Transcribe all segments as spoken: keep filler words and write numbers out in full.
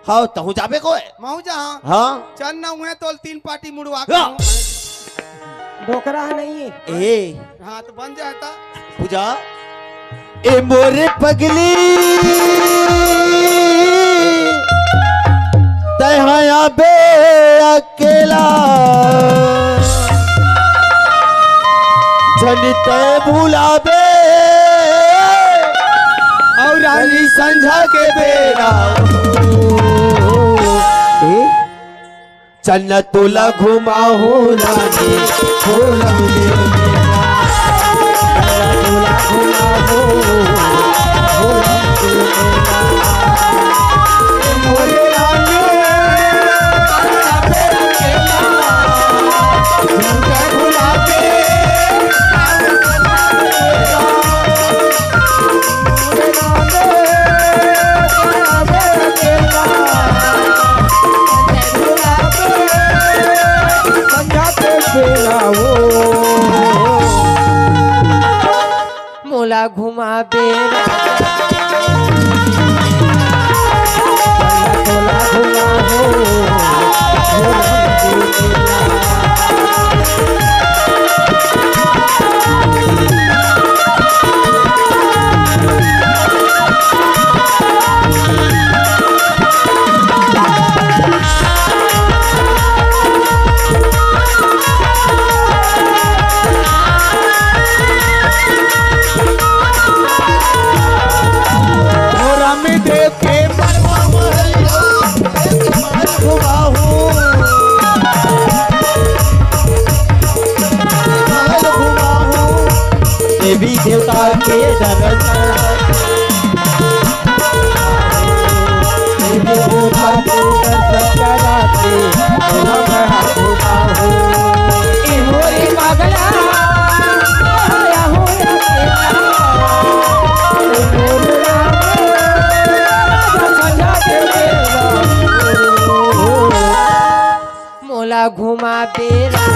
हाँ, तहूँ जाबे कोई? महूँ जाहूँ। हाँ। चल ना, उहें तोल तीन पार्टी मुड़वा के हाँ। आऊँ। डोकरा ह नहीं है। ए। हाँ, तो बन जाए ता। पूजा। ए मोरे पगली, तैं हाँ आबे अकेला, झन तैं भुलाबे, अउ रानी संझा के बेरा। ए? चल न तोला घुमाहूँ रानी, हो रंग दे मेरा। चल न तोला घुमाहूँ, हो रंग दे मेरा। मोरे रानी, झुमका घुमा के। मोला घुमा दे। देवी देवता के दर्शन, देवी देवता के दर्शन करा के हम हो। ए मोरे पगला, आया हो अकेला। ए मोरे राम, राजा सजा के बेरा। मोला घुमा दे राम।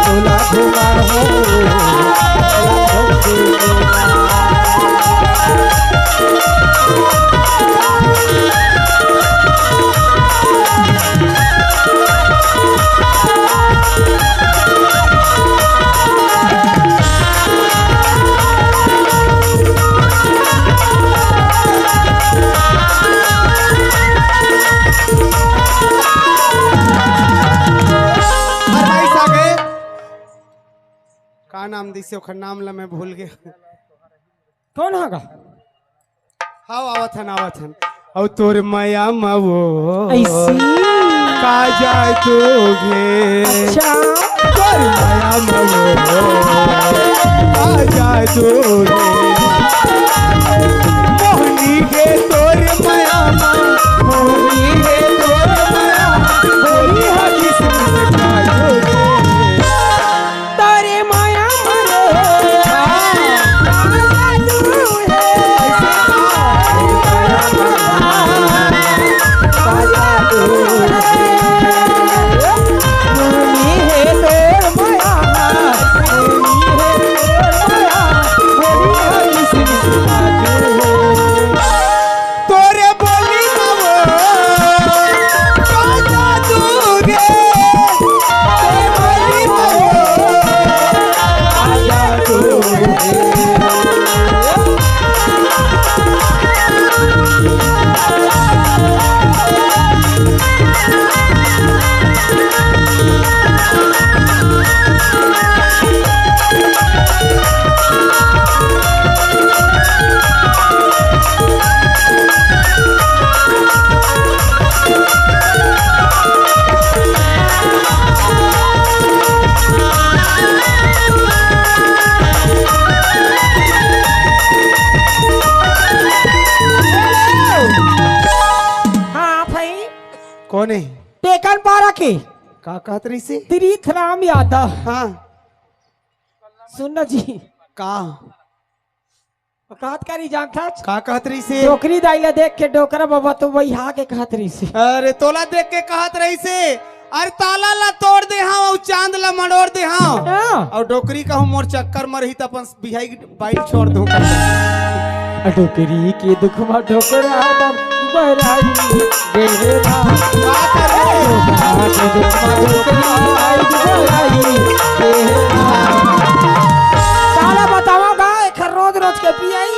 मोला घुमा हो। फरमाइश आ गए। का नाम दिसे, ओखर नाम ला मैं भूल गया। कौन हा गा? हाँ, आवत हन, आवत हन। अउ तोर मया म वो ऐसी? का जाए तू घे। अच्छा। तोर मया म वो का जाए तू घे। मोहनी गे तोर मया म, मोहनी गे तोर मया म, होली हा किसमिस काजू गे। तोरे माया मरो। तोरे बोली बाबू, राजा तू गे, तोरे बोली बाबू, राजा तू गे। हाँ भाई। कौन है? टेकन पारा के। का कहत रहिसे? तीर्थ राम यादव। हाँ। सुन ना जी। का? कहत का रही जानथस? का कहत रहिसे? डोकरी दाई ला देख के डोकरा बाबा तो वही हा के कहत रहिसे। अरे तोला देख के कहत रहिसे। अरे ताला ला तोड़ दे हाँ, अउ चांद ला मड़ोर दे हंव। हाँ। अउ डोकरी कहूँ मोर चक्कर म रही त अपन बिहाई बाई छोड़ दूँ। डोकरी के दुख म डोकरा बम बहराई गे हे राम। का करबे? डोकरा के दुख म डोकरा बम बहराई गे हे राम। साला बतावा गा, एखर रोज रोज के पियाई,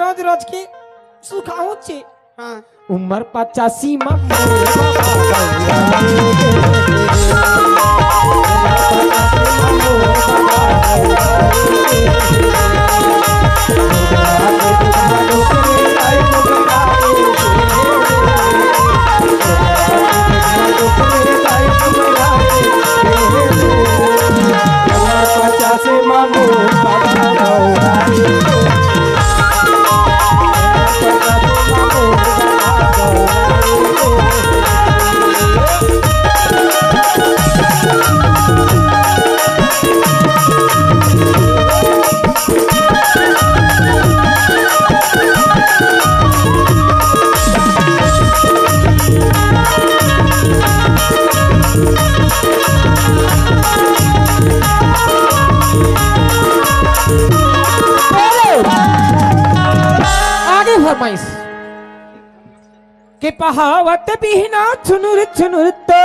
रोज रोज के सुखाहूँ चे। हाँ। उमर पचासी म मोर बाबा गौरा रे। उमर पचासी म मोर बाबा गौरा रे। आगे फरमाइश। के पहावत बिहना छुनुर छुनुर तो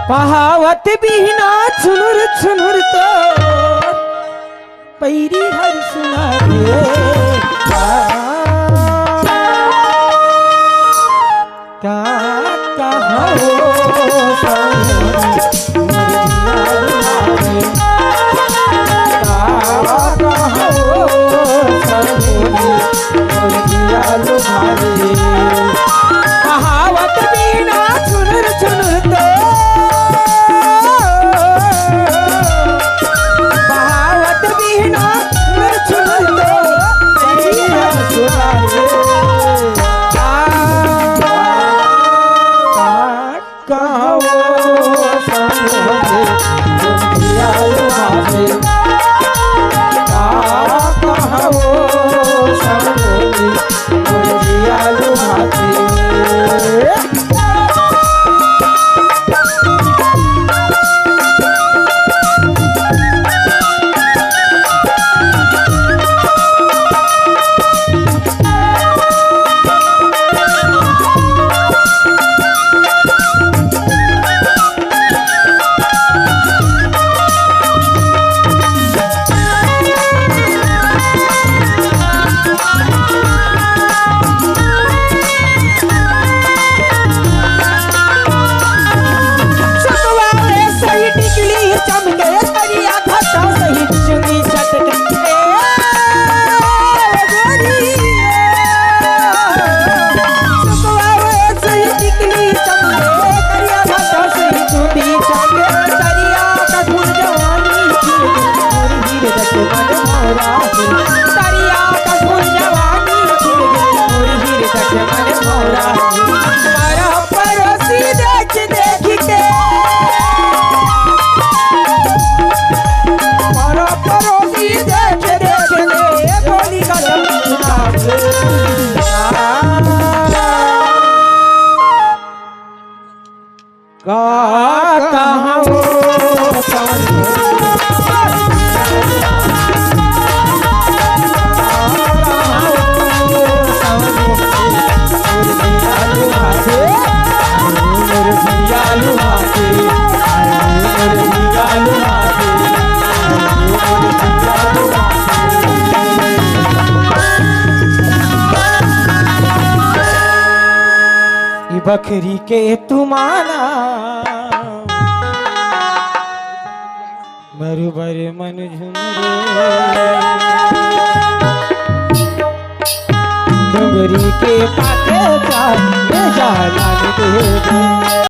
पहावत बिहना छुनुर छुनुर तो पैरी हर सुना रे। का, का, कहो सजनी, का, कहो सजनी, कहावत बिना छुनुर छुनुर तो कहावत बिना छुनुर छुनुर तो नहीं हम सुनाए। आ, आ, कहो समझे दुनिया लुभावे। आ, कहो समझे दुनिया लुभावे। सकवा रे सही टिकली चमके, करिया घटा सही चुनी चटके। ए, गोरी, ए, सकवा रे सही टिकली चमके, करिया घटा सही चुनी चटके। दरिया का धुन जवानी, मोर हीर रत मन मोरा। दरिया का धुन जवानी, मोर हीर रत मन मोरा। मारा परोसी देख देख के। मारा परोसी देख देख के। बोली का जब का कहाँ वो ई बखरी के तुमाना मरुबर मन झुमरे। डोंगरी के पाके जा, ले जा लाल देवी।